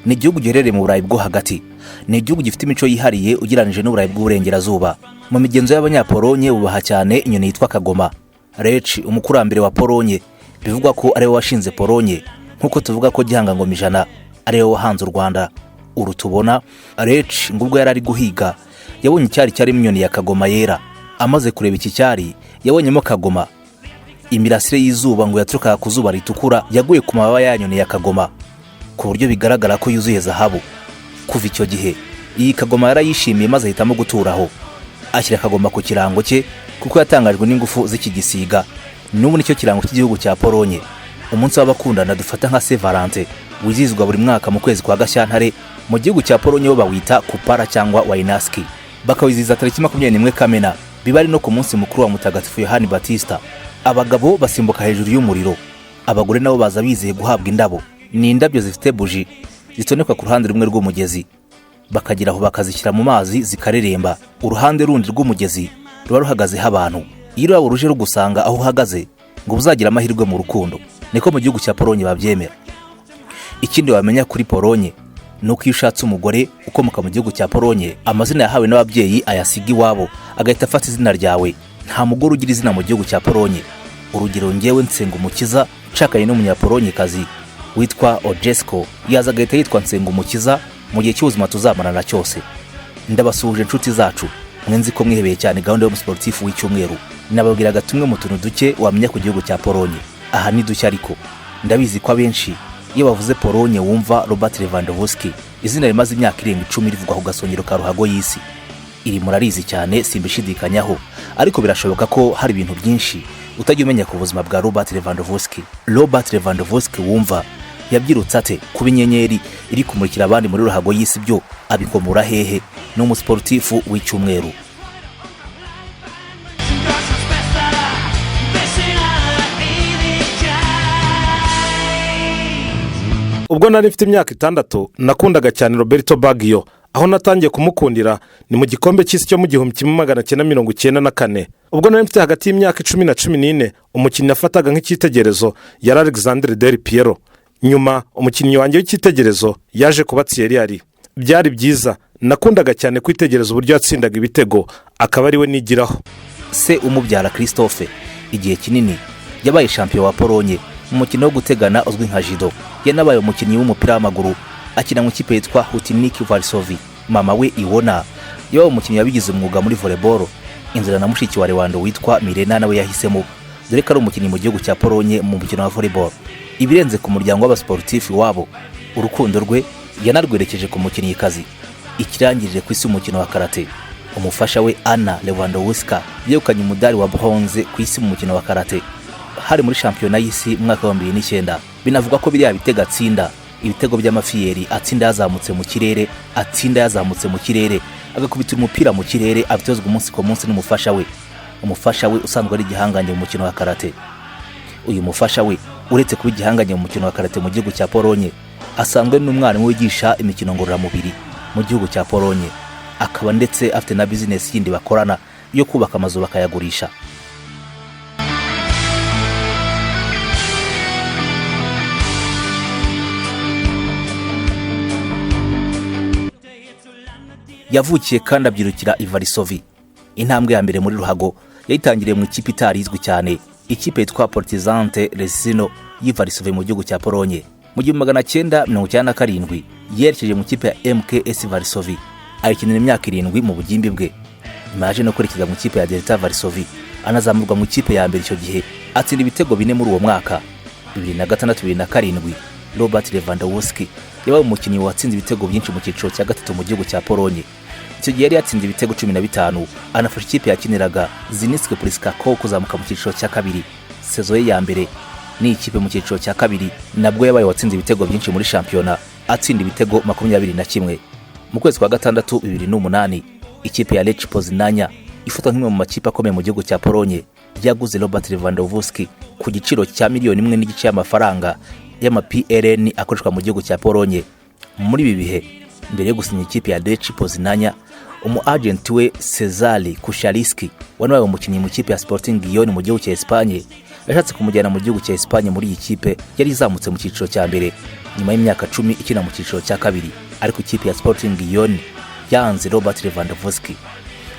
Ni igihugu giherereye mu Burayi bwo hagati. Ni igihugu gifite imico yihariye ugereranyije n'Uburayi bw'Uburengerazuba. Mu migenzo y'Abanyapolonye, bubaha cyane inyoni yitwa kagoma. Lech, umukurambere wa Polonye, bivugwa ko ariwe washinze Polonye, nk'uko tuvuga ko Gihanga Ngoma Ijana ariwe wahanze u Rwanda uru tubona. Lech ngo ubwo yari ari guhiga, yabonye icyari cyarimo inyoni ya kagoma yera. Amaze kureba iki cyari, yabonyemo kagoma. Imirasire y'izuba ngo yaturukaga ku zuba ritukura yaguye ku mababa ya nyoni ya kagoma, ku buryo bigaragara ko yuzuye zahabu. Kuva icyo gihe, iyi kagoma yarayishimiye, maze ahitamo guturaho, ashyira akagoma ku kirango cye kuko yatangajwe n'ingufu z'iki gisiga. N'ubu nicyo kirango cy'igihugu cya Polonye. Umunsi w'abakundana dufata nka Saint Valentin, wizihizwa buri mwaka mu kwezi kwa Gashyantare, mu gihugu cya Polonye bo bawita Kupala cyangwa Wainaski, bakawizihiza tariki 21 Kamena, biba ari no ku munsi mukuru wa Mutagatifu Yohani Batista. Abagabo basimbuka hejuru y'umuriro, abagore nabo baza bizeye guhabwa indabo. Ni indabyo zifite buji zitonekwa ku ruhande rumwe rw'umugezi, bakagera aho bakazishyira mu mazi zikareremba. Uruhande rundi rw'umugezi ruba ruhagazeho abantu. Iyo ururabo ruje rugusanga aho uhagaze, ngo uzagira amahirwe mu rukundo. Niko mu gihugu cya Polonye babyemera. Ikindi wamenya kuri Polonye ni uko iyo ushatse umugore ukomoka mu gihugu cya Polonye, amazina yahawe n'ababyeyi ayasiga iwabo, agahita afata izina ryawe. Nta mugore ugira izina mu gihugu cya Polonye. Urugero, ngewe Nsengumukiza nshakanye n'Umunyapolonyekazi witwa Ojesco, yaza agahita yitwa Nsengumukiza mu gihe cy'ubuzima tuzamarana cyose. Ndabasuhuje, inshuti zacu mwe. Nzi ko mwihebeye cyane gahunda y'umusiporutifu w'icyumweru. Nababwiraga tumwe mu tuntu duke wamenya ku gihugu cya Polonye. Aha ni duke, ariko ndabizi ko abenshi iyo bavuze Polonye wumva Robert Lewandowski, izina rimaze imyaka irenga 10 rivugwa ku gasongero ka ruhago y'isi. Iri murarizi cyane, simbishidikanyaho, ariko birashoboka ko hari ibintu byinshi utajya umenya ku buzima bwa Robert Lewandowski. Robert Lewandowski wumva yabyirutse ate kuba inyenyeri iri kumurikira abandi muri ruhago y'isi? Byo abikomora hehe? Ni umusiporutifu w'icyumweru. Sind Deutschlands bester bis in aller Ewigkeit. Ubwo nari mfite imyaka 6, nakundaga cyane Roberto Baggio. Aho natangiye kumukundira ni mu gikombe cy'isi cyo mu 1994. Ubwo nari mfite hagati y'imyaka 10 na 14, umukinnyi nafataga nk'icyitegererezo yari Alexandre Del Piero. Nyuma umukinnyi wanjye w'icyitegererezo yaje kuba Thierry Henry. Byari byiza, nakundaga cyane kwitegereza uburyo yatsindaga ibitego, akaba ari we nigiraho. Se umubyara, Christophe, igihe kinini yabaye champion wa Polonye mu mukino wo gutegana uzwi nka judo. Yanabaye umukinnyi w'umupira w'amaguru, akina mu ikipe yitwa Hutnik Varsovie. Mama we, Iwona, yabaye umukinnyi wabigize umwuga muri volleyball, inzira na mushiki wa Lewando witwa Milena nawe yahisemo, dore ko ari umukinnyi mu gihugu cya Polonye mu mukino wa volleyball. Ibirenze ku muryango w'abasiporutifu iwabo, urukundo rwe yanarwerekeje ku mukinnyikazi ikirangirire ku isi umukino wa karate. Umufasha we, Anna Lewandowska, yegukanye umudari wa bronze ku isi mu mukino wa karate, hari muri shampiyona y'isi mu mwaka wa 2009. Binavugwa ko biriya bitego atsinda, ibitego by'amafiyeri atsinda yazamutse mu kirere, atsinda yazamutse mu kirere, agakubitira umupira mu kirere, abitozwa umunsi ku munsi n'umufasha we, umufasha we usanzwe ari igihangange mu mukino wa karate. Uyu mufasha we, uretse kuba igihangange mu mukino wa karate mu gihugu cya Polonye, asanzwe n'umwarimu wigisha imikino ngororamubiri mu gihugu cya Polonye, akaba ndetse afite na bizinesi yindi bakorana yo kubaka amazu bakayagurisha. Yavukiye kandi abyirukira i Varsovie. Intambwe ya mbere muri ruhago yayitangiriye mu ikipe itari izwi cyane, ikipe yitwa Partyzant Leszno y'i Varsovie mu gihugu cya Polonye. Mu 1997 yerekeje mu ikipe ya MKS Varsovie, ayikinira imyaka 7 mu bugimbi bwe. Nyuma yaje no kwerekeza mu ikipe ya Delta Varsovie, anazamurwa mu ikipe ya mbere. Icyo gihe atsinda ibitego bine muri uwo mwaka 2006 2007. Robert Lewandowski yabaye umukinnyi watsinze ibitego byinshi mu cyiciro cya gatatu mu gihugu cya Polonye. Icyo gihe yari yatsinze ibitego 15, anafasha ikipe yakiniraga, Zenit Prystakow, kuzamuka mu cyiciro cya kabiri. Saison ye ya mbere ni ikipe mu cyiciro cya kabiri, nabwo yabaye watsinze ibitego byinshi muri shampiyona, atsinda ibitego 21. Mu kwezi kwa gatandatu 2008, ikipe ya Lech Poznania, ifatwa nk'imwe mu makipe akomeye mu gihugu cya Polonye, yaguze Robert Lewandowski ku giciro cya miliyoni 1.5 y'amafaranga y'ama PLN akoreshwa mu gihugu cya Polonye muri ibi bihe. Mbere yo gusinya ikipe ya Lech Poznania, umu agent we Cezary Kucharski, wanabaye umukinnyi mu ikipe ya Sporting Gijon mu gihugu cya Espagne, yashatse kumujyana mu gihugu cya Espagne muri iyi kipe yari izamutse mu cyiciro cya mbere. Nyuma y'imyaka 10 ikina mu cyiciro cya kabiri, ariko ikipe ya Sporting Gijon yanze Robert Lewandowski,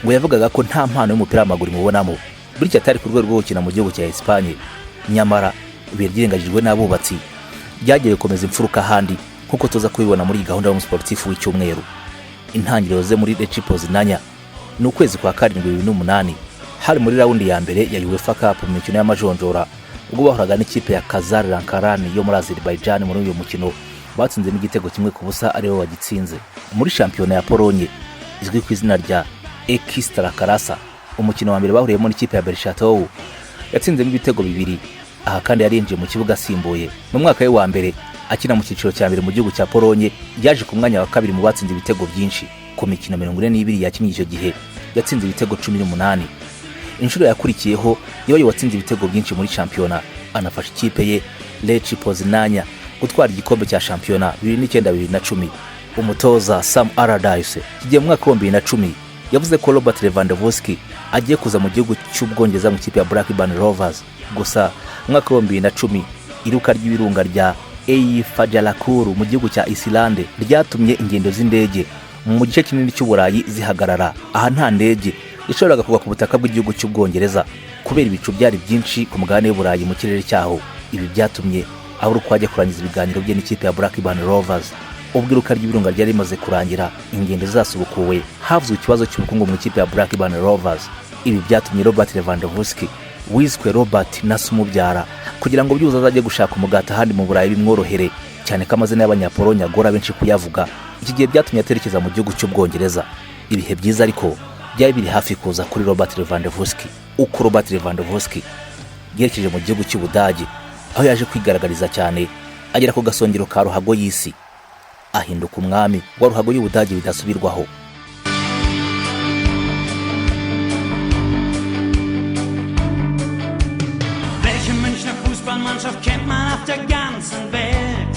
ngo yavugaga ko nta mpano y'umupira w'amaguru imubonamo, bityo atari ku rwego rwo gukina mu gihugu cya Espagne. Nyamara ibihe byirengagijwe n'abubatsi byagiye gukomeza imfuruka ahandi, nk'uko tuza kubibona muri iyi gahunda y'umusiporutifu w'icyumweru. Intangiriro ze muri Lech Poznania ni ukwezi kwa karindwi 2008, hari muri round ya mbere ya UEFA Cup mu mikino y'amajonjora, ubwo bahuraga n'ikipe ya Khazar Lankaran yo muri Azerbaijan. Muri uyu mukino batsinzemo igitego 1-0, ariwe wagitsinze. Muri shampiyona ya Polonye izwi ku izina rya Ekstraklasa, umukino wa mbere bahuriyemo n'ikipe ya Belchatow yatsinzemo ibitego bibiri. Aha kandi yarinjiye mu kibuga asimbuye. Mu mwaka we wa mbere akina mu cyiciro cya mbere mu gihugu cya Polonye, yaje ku mwanya wa kabiri mu batsinze ibitego byinshi. Ku mikino 42 yakinnye icyo gihe, yatsinze ibitego 18. Inshuro yakurikiyeho yabaye watsinze ibitego byinshi muri shampiyona, anafasha ikipe ye Lech Poznania gutwara igikombe cya shampiyona 2009 2010. Umutoza Sam Allardyce kigiye mu mwaka wa 2010 yavuze ko Robert Lewandowski agiye kuza mu gihugu cy'Ubwongereza mu ikipe ya Blackburn Rovers. Gusa mu mwaka wa 2010, iruka ry'ibirunga rya Eyjafjallajökull mu gihugu cya Islande ryatumye ingendo z'indege mu gice kinini cy'Uburayi zihagarara. Aha nta ndege yashoboraga kugwa ku butaka bw'igihugu cy'Ubwongereza kubera ibicu byari byinshi ku mugabane w'Uburayi mu kirere cyaho. Ibi byatumye abura uko ajya kurangiza ibiganiro bye n'ikipe ya Blackburn Rovers. Ubwo iruka ry'ibirunga ryari rimaze kurangira, ingendo zasubukuwe, havuzwe ikibazo cy'ubukungu mu ikipe ya Blackburn Rovers. Ibi byatumye Robert Lewandowski, wiswe Robert na se umubyara kugira ngo byuze azajye gushaka umugati ahandi mu Burayi bimworohere, cyane ko amazina y'Abanyapolonye agora benshi kuyavuga. Iki gihe byatumye aterekeza mu gihugu cy'Ubwongereza. Ibihe byiza ariko byari biri hafi kuza kuri Robert Lewandowski. Uko Robert Lewandowski yerekeje mu gihugu cy'Ubudage, aho yaje kwigaragariza cyane, agera ku gasongero ka ruhago y'isi, ahinduka umwami wa ruhago y'Ubudage bidasubirwaho. Welche Münchner Fußballmannschaft kennt man auf der ganzen Welt?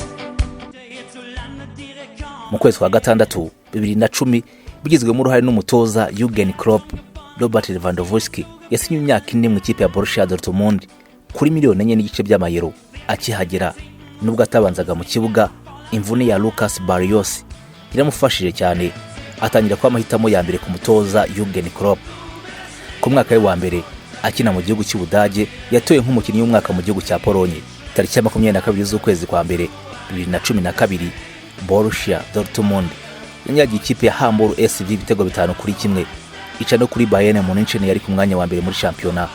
Der hierzulande die Rekord. Mu kwezi kwa gatandatu 2010, bigizwemo uruhare n'umutoza Jurgen Klopp, Robert Lewandowski yasinye imyaka 4 mu ikipe ya Borussia Dortmund kuri miliyoni 4.5 by'amayero. Akihagera, nubwo atabanzaga mu kibuga, imvune ya Lucas Barrios iramufashije cyane, atangira kuba amahitamo ya mbere ku mutoza Jurgen Klopp. Ku mwaka we wa mbere akina mu gihugu cy'Ubudage, yatowe nk'umukinnyi w'umwaka mu gihugu cya Polonye. Tariki ya 22 z'ukwezi kwa mbere 2012, Borussia Dortmund yanyagiye ikipe ya Hamburg SV ibitego 5-1, ica no kuri Bayern Munich yari ku mwanya wa mbere muri shampiyona.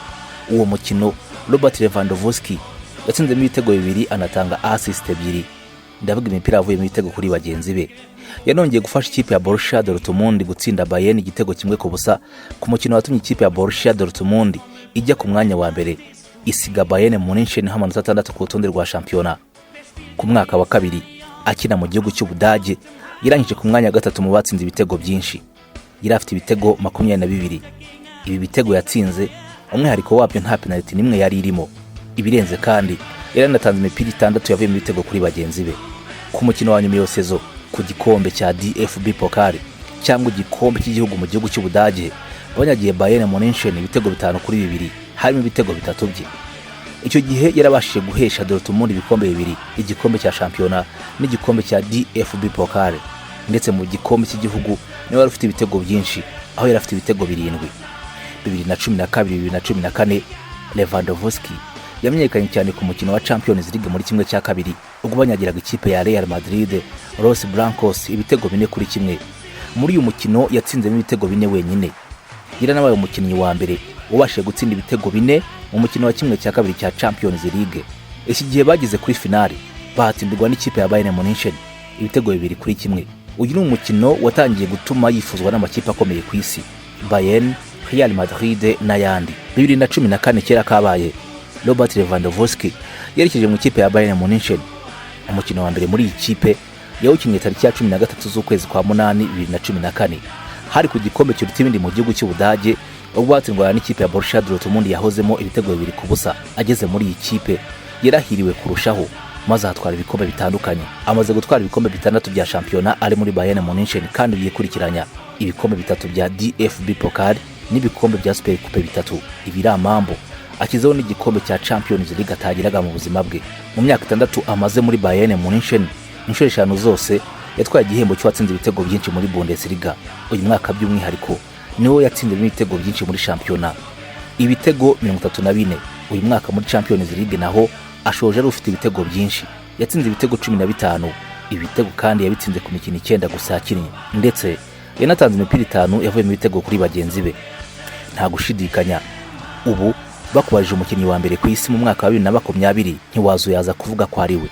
Uwo mukino Robert Lewandowski yatsinzemo ibitego bibiri, anatanga assist ebyiri, ndavuga imipira yavuyemo ibitego kuri bagenzi be. Yanongeye gufasha ikipe ya Borussia Dortmund gutsinda Bayern igitego 1-0, ku mukino watumye ikipe ya Borussia Dortmund ijya ku mwanya wa mbere, isiga Bayern Munich amanota 6 ku rutonde rwa shampiyona. Ku mwaka wa kabiri akina mu gihugu cy'Ubudage, yarangije ku mwanya wa gatatu mu batsinze ibitego byinshi, yari afite ibitego 22. Ibi bitego yatsinze, umwihariko wabyo nta penaliti n'imwe yari irimo. Ibirenze kandi, yari yanatanze imipira itandatu yavuyemo ibitego kuri bagenzi be. Ku mukino wa nyuma iyo saison, ku gikombe cya DFB Pokal cyangwa igikombe cy'igihugu mu gihugu cy'Ubudage, banyagiye Bayern Munich ibitego 5-2, harimo ibitego bitatu bye. Icyo gihe yarabashije guhesha Dortmund ibikombe bibiri, igikombe cya shampiyona n'igikombe cya DFB Pokal. Ndetse mu gikombe cy'igihugu niwe wari ufite ibitego byinshi, aho yari afite ibitego birindwi. 2012 2014, Lewandowski yamenyekanye cyane ku mukino wa Champions League muri 1/2, ubwo banyagiraga ikipe ya Real Madrid Los Blancos ibitego 4-1. Muri uyu mukino yatsinzemo ibitego bine wenyine. Yaranabaye umukinnyi wa mbere ubashije gutsinda ibitego bine mu mukino wa 1/2 cya Champions League. Iki gihe bageze kuri finale, bahatsindirwa n'ikipe ya Bayern Munich ibitego 2-1. Uyu ni umukino watangiye gutuma yifuzwa n'amakipe akomeye ku isi, Bayern, Real Madrid n'ayandi. 2014, kera kabaye, Robert Lewandowski yerekeje mu ikipe ya Bayern Munich. Umukino wa mbere muri iyi kipe yawukinnye tariki ya 13 z'ukwezi kwa munani 2014, hari ku gikombe kiruta ibindi mu gihugu cy'Ubudage, ubwo batsindwaga n'ikipe ya Borussia Dortmund yahozemo ibitego 2-0. Ageze muri iyi kipe yarahiriwe kurushaho, maze ahatwara ibikombe bitandukanye. Amaze gutwara ibikombe bitandatu bya shampiyona ari muri Bayern Munich kandi byikurikiranya, ibikombe bitatu bya DFB Pokal n'ibikombe bya Super Coupe bitatu. Ibiramambo ashyizeho n'igikombe cya Champions League atagiraga mu buzima bwe. Mu myaka 6 amaze muri Bayern Munich. Inshuro eshanu zose yatwaye igihembo cy'uwatsinze ibitego byinshi muri Bundesliga. Uyu mwaka by'umwihariko niwe yatsinzemo ibitego byinshi muri shampiyona, ibitego 34. Uyu mwaka muri Champions League naho ashoje ari ufite ibitego byinshi, yatsinze ibitego 15. Ibitego kandi yabitsinze ku mikino icyenda gusa yakinnye, ndetse yanatanze imipira itanu yavuyemo ibitego kuri bagenzi be. Nta gushidikanya, ubu bakubajije umukinnyi wa mbere ku isi mu mwaka wa 2020, ntiwazuyaza kuvuga ko ari we.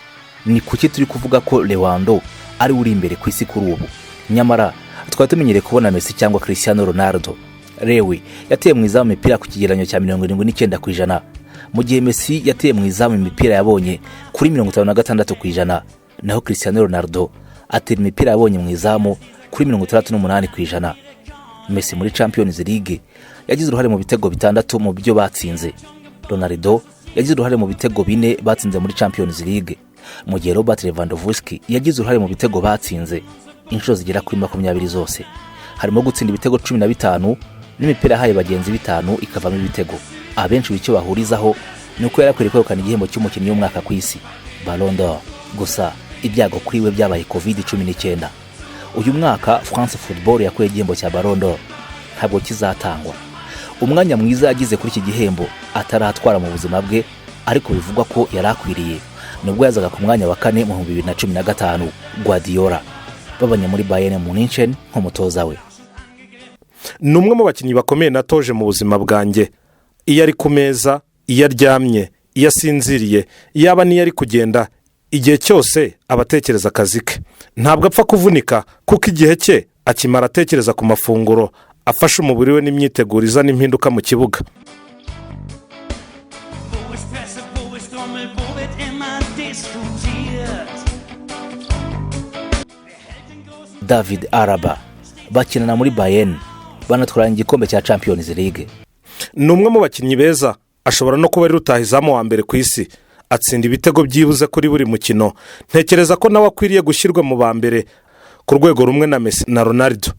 Ni kuki turi kuvuga ko Lewando ari we uri imbere ku isi kuri ubu, nyamara twari tumenyereye kubona Messi cyangwa Cristiano Ronaldo? Lewi yateye mu izamu imipira ku kigereranyo cya 79%, mu gihe Messi yateye mu izamu imipira yabonye kuri 56%, naho Cristiano Ronaldo atera imipira yabonye mu izamu kuri 68%. Messi muri Champions League yagize uruhare mu bitego bitandatu mu byo batsinze. Ronaldo yagize uruhare mu bitego bine batsinze muri Champions League, mu gihe Robert Lewandowski yagize uruhare mu bitego batsinze inshuro zigera kuri 20 zose, harimo gutsinda ibitego 15 n'imipira yahaye bagenzi bitanu ikavamo ibitego. Abenshi icyo bahurizaho ni uko yari akwiriye kwegukana igihembo cy'umukinnyi w'umwaka ku isi, Ballon d'Or. Gusa ibyago kuri we byabaye COVID-19. Uyu mwaka France Football yakuye igihembo cya Ballon d'Or, ntabwo kizatangwa. Umwanya mwiza yagize kuri iki gihembo ataratwara mu buzima bwe, ariko bivugwa ko yari akwiriye, nubwo yazaga ku mwanya wa kane mu 2015, Guardiola babanye muri Bayern Munich nk'umutoza we. Ni umwe mu bakinnyi bakomeye natoje mu buzima bwanjye. Iyo ari ku meza, iyo aryamye, iyo asinziriye, yaba n'iyo ari kugenda, igihe cyose aba atekereza akazi ke. Ntabwo apfa kuvunika kuko igihe cye akimara atekereza ku mafunguro afasha umubiri we n'imyiteguro izana impinduka mu kibuga. Wo ist Presse, wo ist Trommel, wo wird immer diskutiert? Wer hält den großen David Alaba bakinana muri Bayern, banatwaranye igikombe cya Champions League. Ni umwe mu bakinnyi beza, ashobora no kuba ari rutahizamu wa mbere ku isi. Atsinda ibitego byibuze kuri buri mukino. Ntekereza ko nawe akwiriye gushyirwa mu ba mbere ku rwego rumwe na Messi na Ronaldo.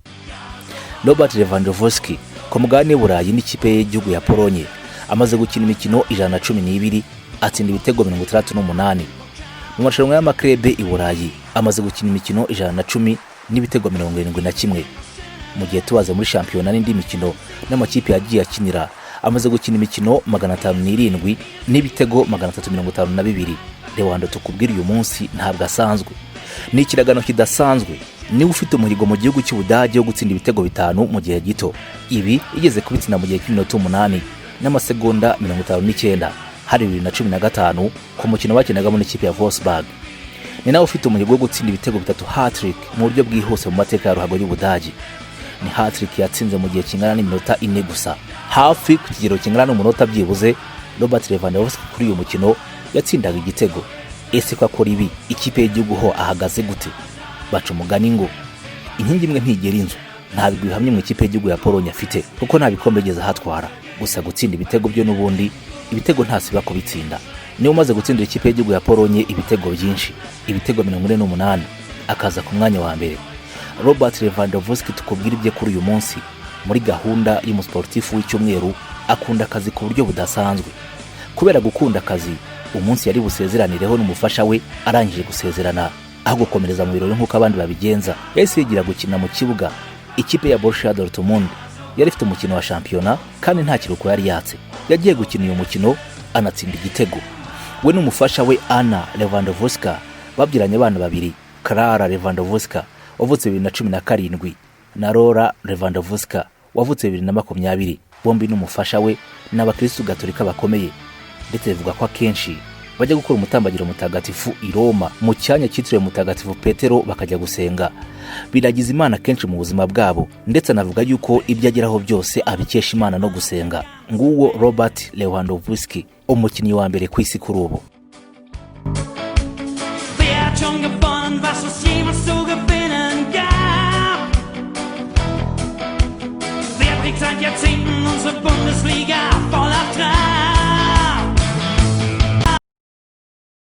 Robert Lewandowski ku mugabane w'Uburayi n'ikipe ye y'igihugu ya Polonye amaze gukina imikino 112, atsinda ibitego 68. Mu marushanwa y'amaklebe i Burayi amaze gukina imikino 110 n'ibitego 71, mu gihe tubaze muri shampiyona n'indi mikino n'amakipe yagiye akinira, amaze gukina imikino 507 n'ibitego 352. Lewando tukubwira uyu munsi ntabwo asanzwe, ni ikiragano kidasanzwe. Niba ufite umuhigo mu gihugu cy'Ubudage wo gutsinda ibitego bitanu mu gihe gito, ibi igeze kubitsinda mu gihe cy'iminota 8 n'amasegonda 59, hari 2015 ku mukino bakinagamo n'ikipe ya Wolfsburg. Ni nawe ufite umuhigo wo gutsinda ibitego bitatu, hat-trick, mu buryo bwihuse mu mateka ya ruhago y'Ubudage. Ni hat-trick yatsinze mu gihe kingana n'iminota 4 gusa, hafi ku kigero kingana n'umunota byibuze. Robert Lewandowski kuri uyu mukino yatsindaga igitego. Ese ko akora ibi, ikipe y'igihugu ho ahagaze gute? Baca umugani ngo inkingi imwe ntigera inzu. Nta bigwi bihamye mu ikipe y'igihugu ya Polonye afite, kuko nta bikombe yigeze ahatwara. Gusa gutsinda ibitego byo n'ubundi ibitego ntasiba kubitsinda. Niwe umaze gutsindira ikipe y'igihugu ya Polonye ibitego byinshi, ibitego 48, akaza ku mwanya wa mbere. Robert Lewandowski tukubwira ibye kuri uyu munsi muri gahunda y'umusiporutifu w'icyumweru. Akunda akazi ku buryo budasanzwe. Kubera gukunda akazi, umunsi yari busezeranireho n'umufasha we, arangije gusezerana, aho gukomereza mu birori nk'uko abandi babigenza, yahise yigira gukina mu kibuga. Ikipe ya Borussia Dortmund yari ifite umukino wa shampiyona kandi nta kiruhuko yari yatse. Yagiye gukina uyu mukino anatsinda igitego. We n'umufasha we Anna Lewandowska babyaranye abana babiri, Clara Lewandowska wavutse 2017 na Laura Lewandowska wavutse 2020. Bombi n'umufasha we ni abakirisitu gatolika bakomeye, ndetse bivugwa ko akenshi bajya gukora umutambagiro mutagatifu i Roma mu cyanya cyitiriwe Mutagatifu Petero, bakajya gusenga. Biragiza Imana kenshi mu buzima bwabo, ndetse anavuga yuko ibyo ageraho byose abikesha Imana no gusenga. Nguwo Robert Lewandowski, umukinnyi wa mbere ku isi kuri ubu.